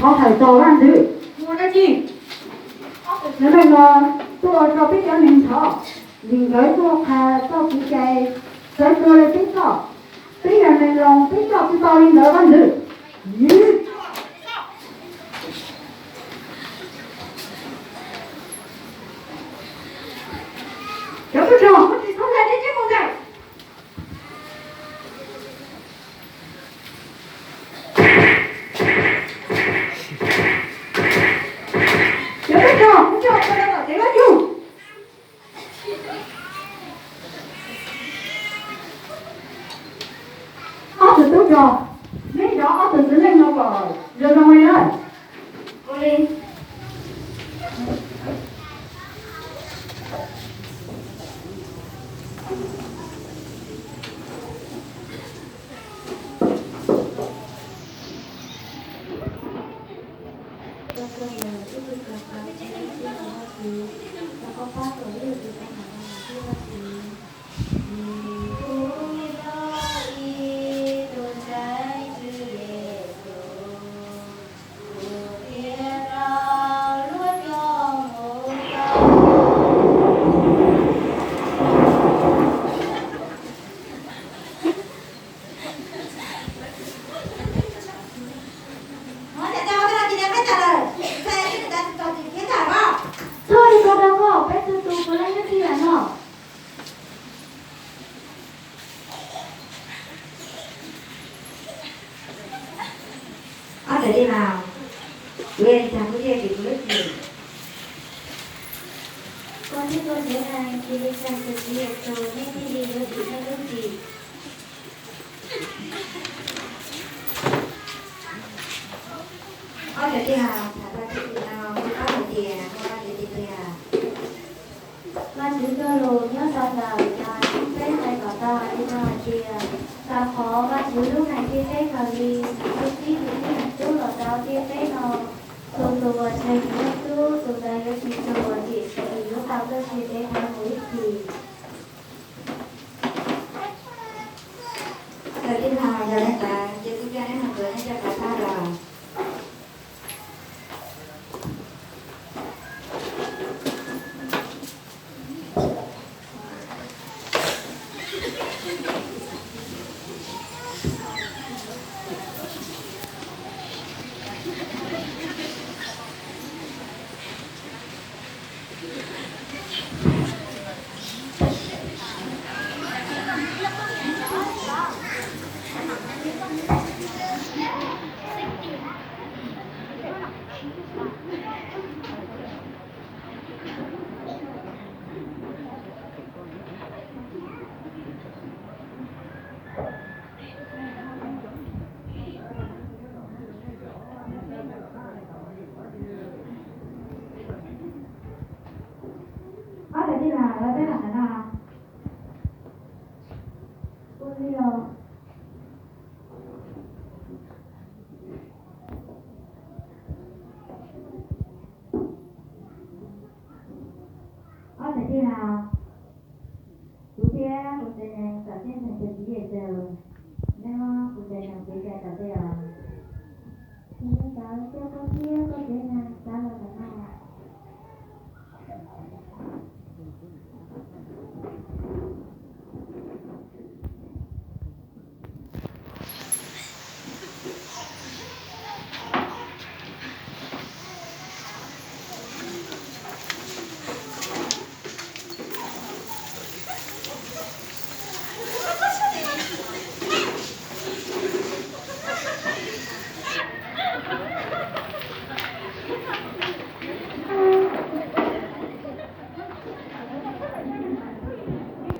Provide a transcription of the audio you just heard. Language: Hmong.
Thov hawm rau Vaj Ntxwv. Mus dab tsi? Ob tug txiv neej no tuaj ua rau peb cov neeg ntxhov, vim nkawd tuaj qha txoj kev cai, sawv tsuag li peb txoj. Peb yog neeg Loos, peb coj tsis tau li ntawd Vaj Ntxwv. Cov tub rog, muab tus tub ntawd neb coj mus ntawm. Cov tub rog, muab coj mus rau tom tsev vab yug. Ob tug tub rog, neb zov ob tug txiv neej no kom zoo zoo li na. Ua li. Txhob li ko rau koj, peb tu tu puav leej nyob tij lawm no. Ob tug tij laug, kuv yog li cas kuv thiaj tsis khuv lub txim? Koj thiab koj tsev neeg cia li txais tus Tswv Yexus, nej thiaj li yuav tsis khuv lub txim. Ob tug tij laug, tham txog txoj kev no kuv paub hais tias muaj Vajtswv tiag tiag. Vajtswv txoj lus nyob rau ntawm Yauhas tshooj peb nqe kaum tau hais li no hais tias, rau qhov Vajtswv lub neej ntiaj teb kawg li, nws thiaj txib nws tus Tub los rau ntiaj teb no. Txhua tus uas ntseeg nws tus Tub, tus ntawd yuav tsis tuag, tiam sis yuav tau txoj sia txoj sia mus ib txhis. Ob tug tij laug, yog li ntawd ces kuv coj neb mus ntxuav neb cov kav faj los. Ob tug tij laug, peb los ntawm no. Ua li os. Ob tug tij laug, kuv thiab kuv tsev neeg tau txais tus Tswv Yexus, neb muab kuv tsev neeg kev cai tso tseg os. Yog li ntawd, coj koj thiab koj tsev neeg sawv los ntawm no.